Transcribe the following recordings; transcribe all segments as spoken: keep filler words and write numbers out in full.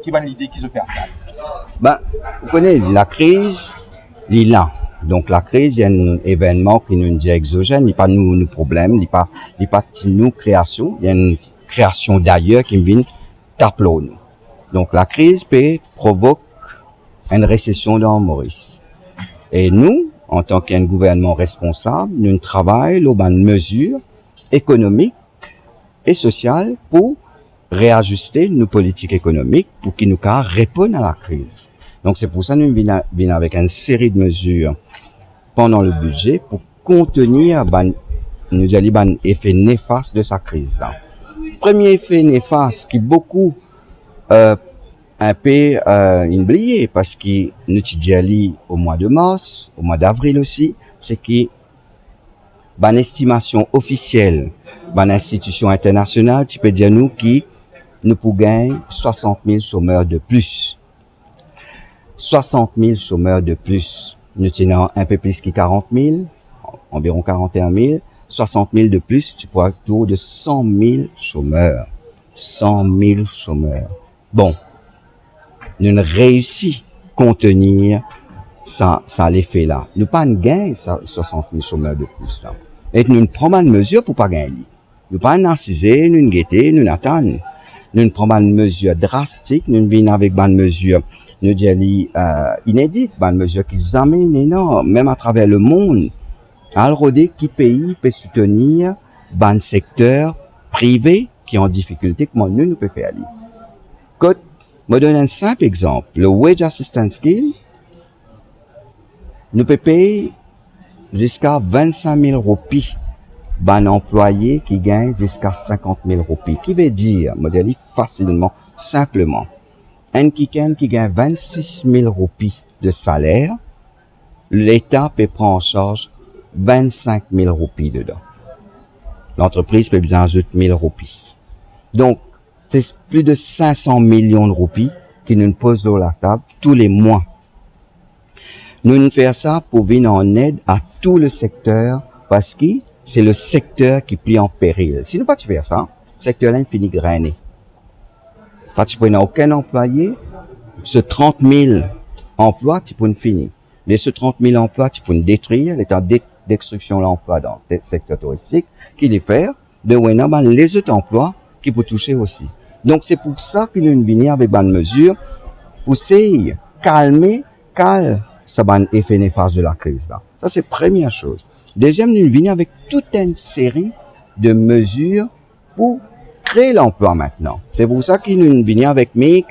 Ki bann lide ki zot pe atann? Ben, ou kone, lakriz, li la. Donk, lakriz, li enn evennman ki nou dir exozenn, li pa nou, nou problem, li pa, li pa ti nou kreasion, li enn kreasion dayer ki vinn tap lor nou. Donk, lakriz pe provok enn resesion dan Moris. E nou, antan ki enn gouvernman responsab, nou travay lor bann mezir ekonomik e sosial pou reaziste nou politik ekonomik pou ki nou kapav reponn a lakriz. Donk, se pou sa nou vinn a-, vinn avek enn seri de mezir pandan le bidze pou kontenir bann, nou dir li, bann efe nefas de sa kriz la. Premie efe nefas ki boukou, eh, inpe, eh, inn bliye, parski nou ti dir li o mwa de mars, o mwa davril osi, se ki bann estimasion ofisiel, bann institision internasional ti pe dir nou ki nou pou gagn swasant mil somer de plis. Swasant mil somer de plis. Nou ti ena inpe plis ki karant mil, anviron karant-e-enn mil. Swasant mil de plis, ti pou atour de san mil somer. San mil somer. Bon, nou reisi kontenir sa, sa lefe la. Nou pa'nn gagn sa swasant mil somer de plis la. E nou pran bann mezir pou pa gagn li. Nou pa'nn asize, nou gete, nou atann. Nou pran bann mezir drastik, nou vinn avek bann mezir, nou dir li, eh, inedit, bann mezir ki zame inn ena, mem atraver lemond. Al rode ki pei pe soutenir bann sekter prive ki an difikilte, kouma nou, nou pe fer li. Kot, mo donn enn sinp exanp, le Wage Assistance Scheme, nou pe pey ziska vinn-sink mil roupi bann anplwaye ki gagn ziska sinkant mil roupi. Ki vedir, mo dir li fasilman, sinpleman, enn kikenn ki gagn vinn-sis mil roupi de saler, Leta pe pran an sarz vinn-sink mil roupi dedan. Lantrepriz pe bizin azout mil roupi. Donk, se plis de sink san milion roupi ki nou poz lor latab tou le mwa. Nou fer sa pou vinn an ed a tou le sekter, parski se le sekter ki pli an peril. Si nou pa ti fer sa, sekter la inn fini grene. Pa ti pou ena okenn anplwaye, se trant mil anplwa ti pou fini. Me se trant mil anplwa ti pou detrir, letan de-, destriksion lanplwa dan te-, sekter touristik, ki li fer, be ou ena bann lezot anplwa ki pou touse osi. Donk, se pou sa ki nou vini avek bann mezir pou sey kalme, kal sa bann efe nefas de lakriz la. Sa, se premie soz. Deziem, nou vini avek tou enn seri de mezir pou kre lanplwa aster. Se pou sa ki nou vini avek MIC,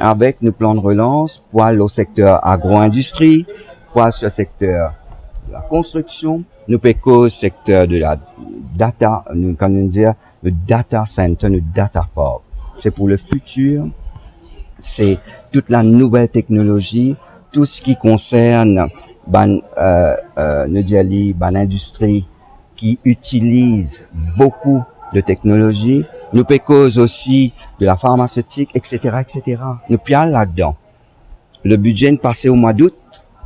avek nou plan de relans pou al lor sekter agro-indistri, pou al lor sekter lakonstriksion. Nou pe koz sekter de la data, nou, kan nou dir, nou data center, nou data park. Se pou lefitir, se tou la nouvel teknolozi, tou seki konsern bann, eh, eh, nou dir li, bann indistri ki itiliz boukou de teknolozi. Nou pe koz osi de la farmasetik, et cetera, et cetera. Nou pe al ladan. Le bidze inn pase o mwa dout,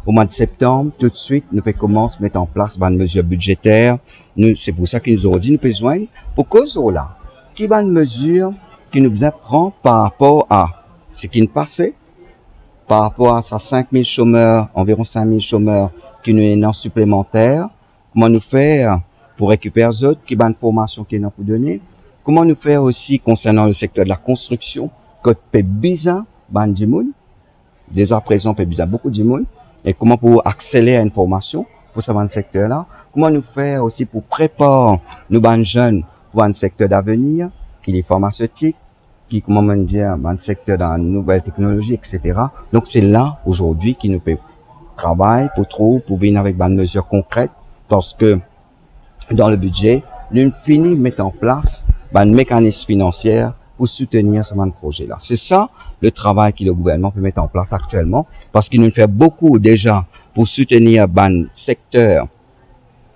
o mwa de septanm, toutswit, nou pe koumans met an plas bann mezir bidzeter. Nou, se pou sa ki nou zordi nou pe zwenn pou koz lor la. Ki bann mezir ki nou bizin pran par rapor a seki inn pase, par rapor a sa sink mil somer, anviron sink mil somer ki nou ena siplemanter, kouma nou fer pou rekiper zot, ki bann formasion ki ena pou done, kouma nou fer osi konsernan le sekter de lakonstriksion, kot pe bizin bann dimoun, deza prezan pe bizin boukou dimoun, e kouma pou akseler enn formasion pou sa bann sekter la, kouma nou fer osi pou prepar nou bann zenn pou bann sekter davenir, ki li farmasetik, ki, kouma mo dir, bann sekter dan nouvel teknolozi, et cetera. Donk, se la, azordi, ki nou pe travay pou trouv, pou vinn avek bann mezir konkret, parski dan le bidze, nou fini met an plas bann mekanis finansie pou soutenir sa bann proze la. Se sa le travay ki le gouvernman pe met an plas aktielman, parski nou fer boukou deza pou soutenir bann sekter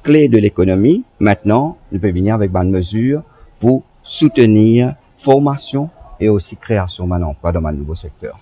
kle de lekonomi. Aster, nou pe vini avek bann mezir pou soutenir formasion e osi kreasion bann anplwa dan bann nouvo sekter.